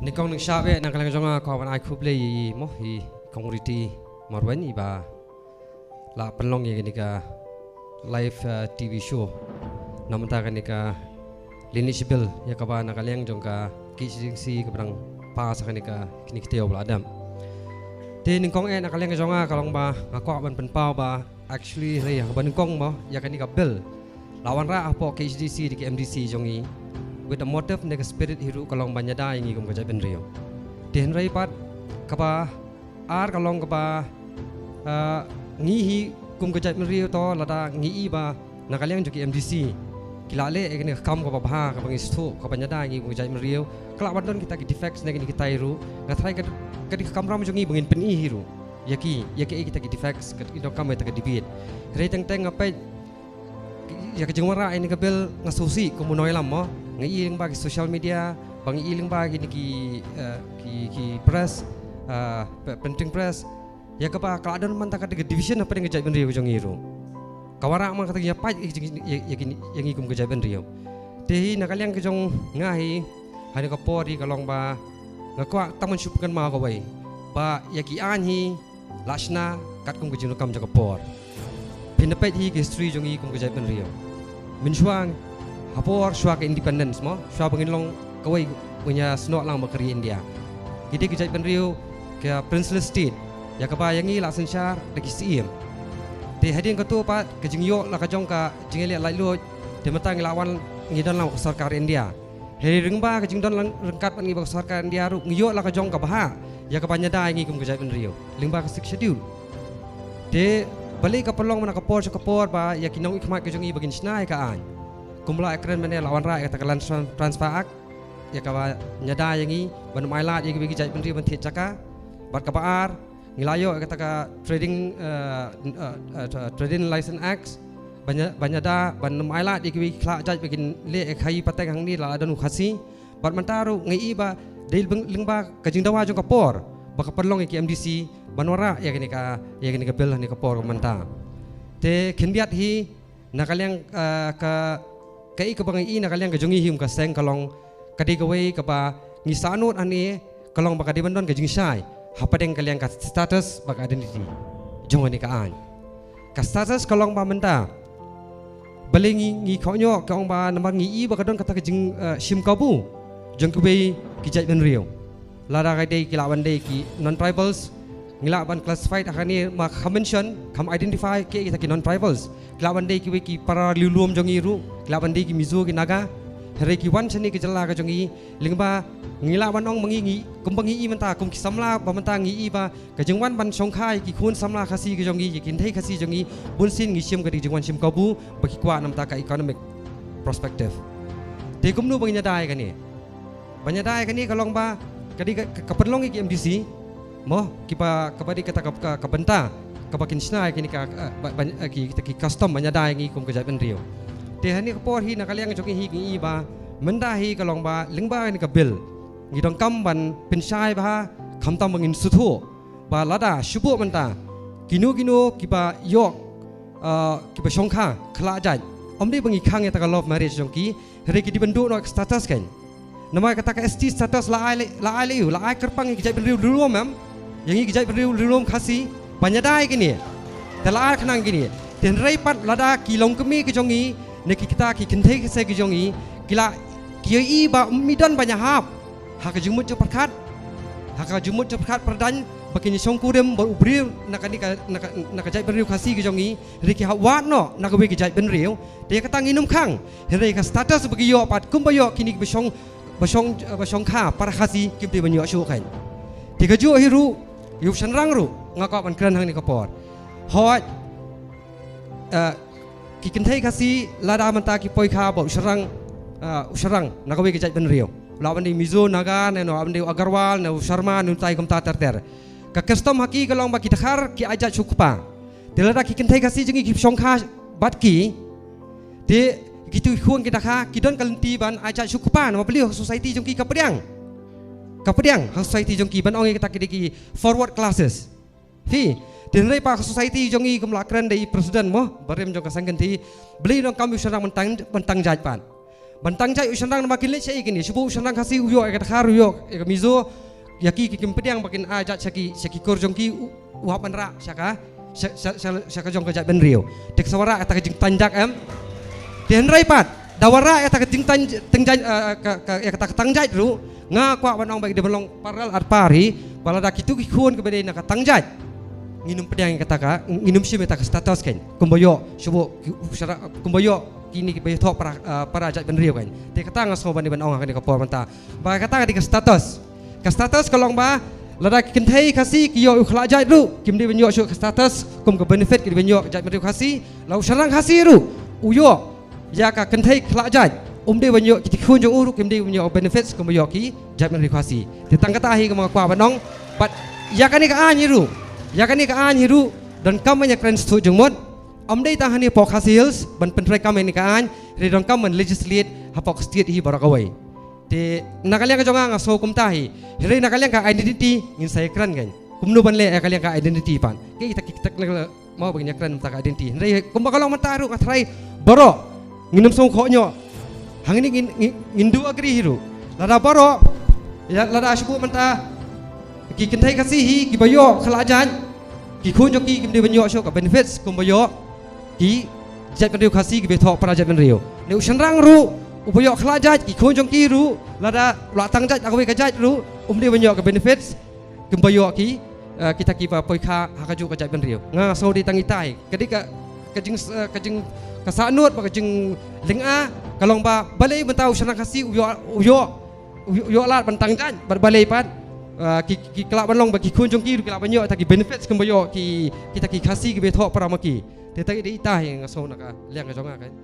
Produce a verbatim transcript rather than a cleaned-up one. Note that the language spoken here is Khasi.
Nyngkong nyngshap eh, na ka liang jong nga kwah ban ai khublei ïa i mo, i Kong Riti Marwein, iba la pynlong ïa kane ka live, uh, T V show na bynta kane ka lineage bill, ïa kaba na ka liang jong ka K H A D C kaba dang pass ha kane ka, kine ki taïew ba la dep. Te nyngkong eh, na ka liang jong nga ka long ba nga kwah ban pynpaw ba actually hynrei haba nyngkong mo, ïa kane ka bill la wanrah hapoh K H A D C da ki M D C jong i with the motive ne ka spirit hi ruh ka long ban ïada ïa ngi kum ka jaitbynriew. Te hynrei pat kaba ar ka long kaba, ah, ngi hi kum ka jaitbynriew to lada ngi i ba na ka liang jong ki M D C ki la leh ïa kane ka kam kaba bha, kaba ngi sngewthuh, kaba ïada ïa ngi kum ka jaitbynriew, ka lah ban don kita ki defects ne kine kitai ruh. Nga tharai ka, ka dei ka kamram jong ngi ba ngin pyni hi ruh ïa ki, ïa ki, ïa kita ki defects, ka, ïa ka kam ïa ka debate. Hynrei teng teng nga peit ïa ka jingwanrah ïa kane ka bill nga sngewsih kum u nongïalam mo. Nga i lyngba ki social media, ba nga i lyngba kine ki, eh, ki, ki press, eh, p-, printing press, ïa kaba ka la don mynta ka division hapdeng ka jaitbynriew jong ngi ruh. Ka wanrah man kata ka ïa pait ïa, ïa, ïa, ïa ngi kum ka jaitbynriew. Te hi na ka liang ka jong nga hi, ha kane ka por hi ka long ba nga kwah tang ban shu pynkynmaw kawei ba ïa ki aiñ hi la shna katkum ka jingdonkam jong ka por. Phin da peit hi ka history jong ngi kum ka jaitbynriew. Mynshuwa ha por shuwa ka independence mo, shuwa ba ngin long kawei ban ïasnoh lang bad ka ri India, ki dei ka jaitbynriew ka princely state, ïa kaba ïa ngi la synshar da ki Syiem. Te hadien kato pat ka jingïoh la ka jong ka jingïaleh laitluid, te mynta ngi la wan ngi don lang ka sorkar India. Hynrei lyngba ka jingdon lang ryngkat bad ngi bad ka sorkar India ruh ngi ïoh la ka jong ka bhah ïa kaba ïada ïa ngi kum ka jaitbynriew lyngba ka Sixth Schedule. Te balei ka pynlong mynta ka por sha ka por ba ïa ki nongmihkhmat ka jong ngi ba kin shna ïa ka aiñ. Kumba la kren mynne la wanrah ïa kata ka Land Tran-, Transfer Act, ïa kaba ïada ïa ngi ban ym ailad ïa kiwei ki jaitbynriew ban thied jaka. Bad kaba ar, ngi la ïoh ïa kata ka Trading, eh, eh, eh, Trading License Act, ban ïa-, ban ïada ban ym ailad ïa kiwei ki khlad jait ba kin leh ïa ka khaïi pateng hangne la don u Khasi. Bad mynta ruh nga i ba dei lyngba ka jingdawa jong ka por ba ka pynlong ïa ki M D C ban wanrah ïa kane ka, ïa kane ka bill ha kane ka por mynta. Te khyndiat hi na ka liang, eh, ka, kaei kaba nga i na ka liang ka jong ngi hi kum ka seng ka long ka dei kawei kaba ngi sahnud hangne ka long ba ka dei ban don ka jingshai hapdeng ka liang ka status bad ka identity jong kane ka aiñ. Ka status ka long ba mynta balei ngi, ngi khohñioh, ka ong ba namar ngi i ba ka don kata ka jing, eh, shim kabu jong kiwei ki jaitbynriew. Lada ka dei ki lah ban dei ki non-tribals, ngi lah ban classified ha kane, ma kham mention, kham identify kiei kita ki non-tribals. Ki lah ban dei kiwei ki para riewlum jong ngi ruh, ki lah ban dei ki Mizo, ki Naga. Hynrei ki wan shane ka jylla ka jong ngi lyngba ngi lah ban ong ma ngi, ngi kumba ngi i mynta kum ki samla ba mynta ngi i ba ka jingwan ban shongkha ïa ki khun samla Khasi ka jong ngi, ïa ki kynthei Khasi jong ngi, bunsien ngi shim ka dei ka jingwan shim kabu ba ki kwah na bynta ka economic perspective. Te kumno ba ngin ïada ïa kane? Ban ïada ïa kane ka long ba ka dei ka, ka, ka pynlong ïa ki M D C mo, kiba, kaba dei kata ka, ka, ka bynta kaba kin shna ïa kane ka, eh, ba, ba, eh, ki, kita ki custom ban ïada ïa ngi kum ka jaitbynriew. Te ha kane ka por hi na ka liang jong ngi hi ngi i ba mynta hi ka long ba lyngba kane ka bill ngi donkam ban pynshai bha, khamtam ba ngin sngewthuh ba lada shu buh mynta kino kino kiba ïoh, uh, kiba shongkha khlad jait, ym dei ba ngi khang ïa kata ka law of marriage jong ki, hynrei ki dei ban duh noh ka status kan. Namar kata ka S T status la ai leh, la ai leh ïa u, la ai kyrpang ïa ki jaitbynriew riewlum em, ïa ngi ki jaitbynriew riewlum Khasi ban ïada ïa kine. Te la ai khnang kine. Te hynrei pat lada ki longkmie ki jong ngi ne ki kita ki kynthei ki se ki jong ngi ki la, ki ïohi ba ym don ban ïahap ha ka jingmut jingpyrkhat, ha ka jingmut jingpyrkhat pyrdain ba kin ïashongkurim bad u briew na kane ka, na ka, na ka jaitbynriew Khasi ka jong ngi, hynrei ki hap wad noh na kawei ka jaitbynriew. Te ïa kata ngin ym khang, hynrei ka status ba ki ïoh pat kumba ïoh kine kiba shong, ba shong, ba shongkha para Khasi kim dei ban ïoh shuh kan. Te kajuh hi ruh ïa u shynrang ruh nga kwah ban kren hangne ka por. Hooid, eh, ki kynthei Khasi lada mynta ki poi kha bad u shynrang, eh, u shynrang na kawei ka jaitbynriew, u lah ban dei Mizo, Naga ne u lah ban dei u Agarwal ne u Sharma ne utai kumta ter ter. Ka custom ha ki ka long ba ki dkhar ki ai jait sha u kpa. Te lada ki kynthei Khasi jong ngi ki shongkha bad ki, te kito ki khun ki dkhar ki don ka lynti ban ai jait sha u kpa, namar balei? Ha ka society jong ki ka pdiang, ka pdiang ha ka society jong ki ban ong ïa kita ki dei ki forward classes. Hi, te hynrei pat ka society jong ngi kum la kren da i president mo barim jong ka seng kynthei, balei donkam ïa u shynrang ban tang, ban tang jait pat? Ban tang jait u shynrang namar kin leit shaei kine, shu buh u shynrang Khasi u ïoh ïa ka Dkhar, u ïoh ïa ka Mizo, ïa ki ki kim pdiang ba kin ai jait sha ki, sha ki kur jong ki, u, u hap ban rah sha ka, sha, sha, sha, sha ka jong ka jaitbynriew. Te ka sa wanrah kata ka jingtang jait em. Te hynrei pat da wanrah kata ka jingtang, tang jait, eh, ka, ka, ïa kata ka tang jait ruh, nga kwah ban ong ba ki dei ban long parallel ar par hi, ba lada kitu ki khun kiba dei na ka tang jait, ngin ym pdiang ïa kata ka, ngin ym shim ïa kata ka status kein. Kumba ïoh, shu buh, ki, u shara-, kumba ïoh kine kiba ïathoh para, eh, para jaitbynriew kein. Te kata nga sngew ban dei ban ong ha kane ka por mynta. Ba kata ka dei ka status. Ka status ka long ba lada ki kynthei Khasi ki ïoh u khlad jait ruh, kim dei ban ïoh shuh ka status kum ka benefit ki dei ban ïoh ka jaitbynriew Khasi. La u shynrang Khasi ruh u ïoh ïa ka kynthei khlad jait, um dei ban ïoh, ki khun jong u ruh kim dei ban ïoh benefits kumba ïoh ki jaitbynriew Khasi. Te tang kata hi kaba nga kwah ban ong. Bad ïa kane ka aiñ hi ruh, ïa kane ka aiñ hi ruh donkam ban ïakren shuh jingmut. Ym dei tang hangne hapoh Khasi Hills ban pyntreikam ïa kane ka aiñ, hynrei donkam ban legislate hapoh ka state hi baroh kawei. Te na ka liang ka jong nga nga sngew kumta hi. Hynrei na ka liang ka identity ngin sa ïakren kein. Kumno ban leh ïa ka liang ka identity pat. Ki kita ki technical mo ba ngin ïakren mynta ka identity. Hynrei kumba ka long mynta ruh nga tharai baroh ngin ym sngew khohñiuh. Hangne ngin, ngin, ngin do agree hi ruh. Lada baroh, ïa, lada shu buh mynta ki kynthei Khasi hi kiba ïoh khlad jait, ki khun jong ki kim dei ban ïoh shuh ka benefits kumba ïoh ki jaitbynriew Khasi kiba ïathoh para jaitbynriew. Ne u shynrang ruh uba ïoh khlad jait, ki khun jong ki ruh lada u la tang jait ha kawei ka jait ruh um dei ban ïoh ka benefits kumba ïoh ki, eh, kita kiba poi kha ha kajuh ka jaitbynriew. Nga sngew dei tang ita hi. Ka dei ka, ka jing, eh, ka jing, ka sahnud bad ka jinglyngngoh ka long ba balei mynta u shynrang Khasi u ïoh, u ïoh, u ïoh, u ïoh lad ban tang jait, bad balei pat, eh, ki, ki, ki lah ban long ba ki khun jong ki ruh ki lah ban ïoh kita ki benefits kumba ïoh ki, kita ki Khasi kiba ïathoh para ma ki. Te tang dei ita hi nga sngew na ka liang ka jong nga kein.